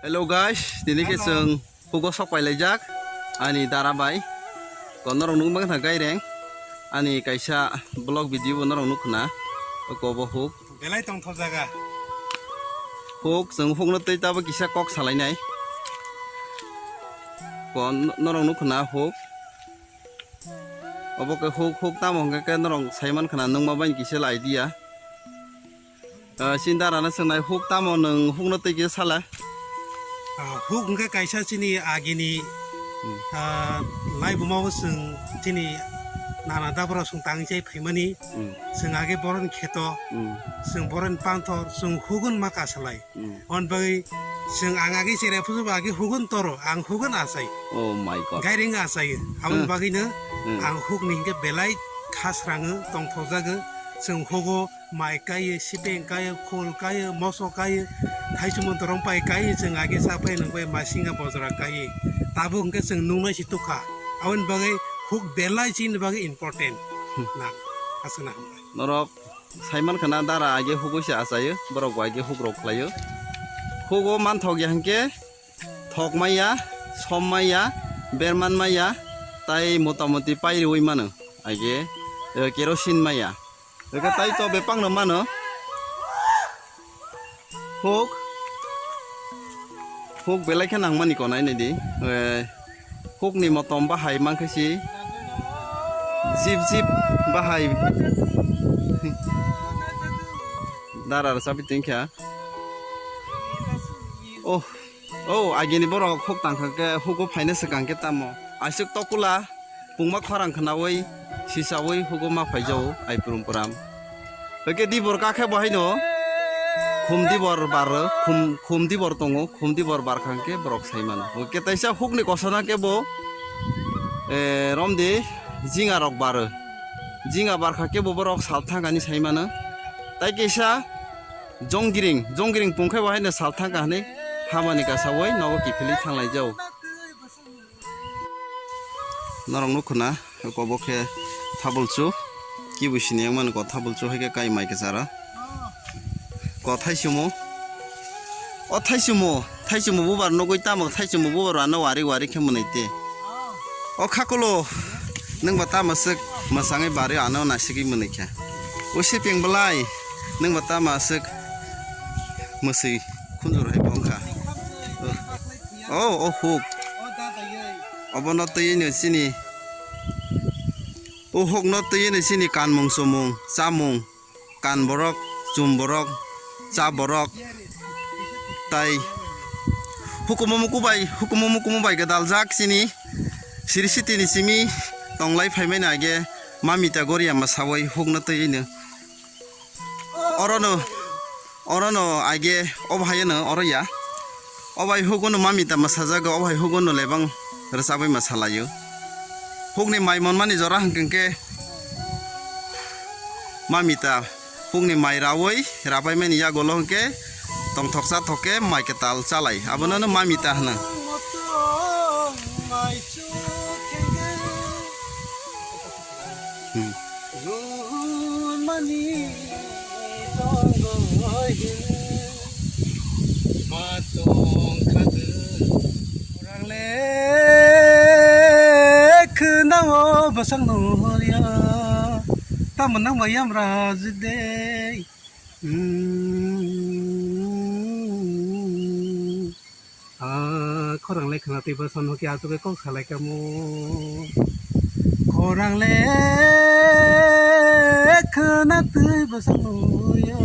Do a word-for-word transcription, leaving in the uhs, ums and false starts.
Hello guys, tini khe chwng hugo sok pailaijak ani dara bai. Ko norok nukmang kha gaireng ani kaisa vlog video bo norok nukha na. Ko bo huk. Belai tongthok jaga. Huk, chwng hukno tei tabo kisa kok salainai. Ko norok nukha na huk. Obo khe huk, huk tamo hwnkhe khe norok saiman khna nungma bai kisa idea. Ah, chini dara no swngnai, huk tamo nwng hukno twi kisa sala? Ah, huk hwnkhe kaisa chini agini, Hmm. ah, laibuma o chwng chini nana dabra chwng tang chai phaimani, Hmm. chwng age boroni kheto, Hmm. chwng boroni panthor, chwng hugun ma kasalai. Hmm. On bagwi chwng ang age chera phusu ba age hugun toro, ang hugun achai. Oh my God. Gairing achai. Aboni Hmm. bagwino Hmm. ang hukni hwnkhe belai khasrango tongthokjago. Chwng hugo mai kaiyo, sipeng kaiyo, khul kaiyo, moso kaiyo, thaichumung dorong pai kaiyo, chwng age chapai nangbai masinga bojra kaiyo. Tabuk hwnkhe chwng nungnai si tukha. Aboni bagwi huk belai chini bagwi important. Hmm. Na, aswkna hambai. Norok saiman khana dara age hugui se achaio, borok bai age hugrok khlaio. Hugo manthok ya hwnkhe thok maya, som maya, berman maya, tai motamoti pairiwi mano age, eh, kerosene maya. Eke tai to bepang no mano. Huk. Huk belai khe nangmani konai nai di. Eh, huk ni motom bahai mankhe si. Jip jip bahai. Dara rwchapwi tongkha. Oh, oh, agini borok huk tangkha khe hugo phaina swkang khe tamo. Aswk tokula. Pungma khorang khnaui sisaui hugo ma phaijao ai purum puram. Hwnkhe dibor kakhe bo haino khum dibor bar, khum, khum dibor tongo, khum dibor bar kha hwnkhe borok sai mano. Hwnkhe taisa hukni kosona khe bo, eh, romdi jinga rok bar. Jinga bar kha khe bo borok sal thangani sai mano. Tai kisa jonggiring, jonggiring pung khe bo haino sal thangkha hwnwi hamani kasaui nogo kiphilwi thanglaijao. Norok nukho na, obo khe thabulchu, kibu sini wngmani ko thabulchu hai khe kai mai kwcharo. Ko thaisumu, o thaisumu, thaisumu bubar nugui tamo thaisumu bubar ano wari wari khe mwnwi te. O khakulo, nwng ba tamo swk mwsangwi bari ano nasigwi mwnwi khe. O sipeng bwlai, nwng ba tamo swk mwswi khunjur hai bo wngkha. O, o huk. Obono twiwi no chini. O hukno twiwi no chini kanmung chumung, chamung, kan borok, chum borok, cha borok. Tai hukumu muku bai, hukumu mukumu bai gwdaljak chini. Siri sitini simi tonglai phaimani age mamita goria mwsaui hukno twiwi no. Orono, orono aige obo haino oro ya. Obo hai hugono mamita mwsajago, obo hai hugono lebang rwchabwi mwsalaio. Hukni mai monmani jora hwnkhe mamita hukni mai raui rabaimani yagulo hwnkhe tongthok chathok khe mai kwtal chalai. Abonono mamita hwno. Hmm. Runmani tongoi hini ma tongkha de. Khorang le khwnao bwsang no horiya. Tamo nang bai yamra jidei. Hmm. Ah, khorang le khwna twi bwsano khe asugwi kok salai kamo. Khorang le khwna twi bwsano ya.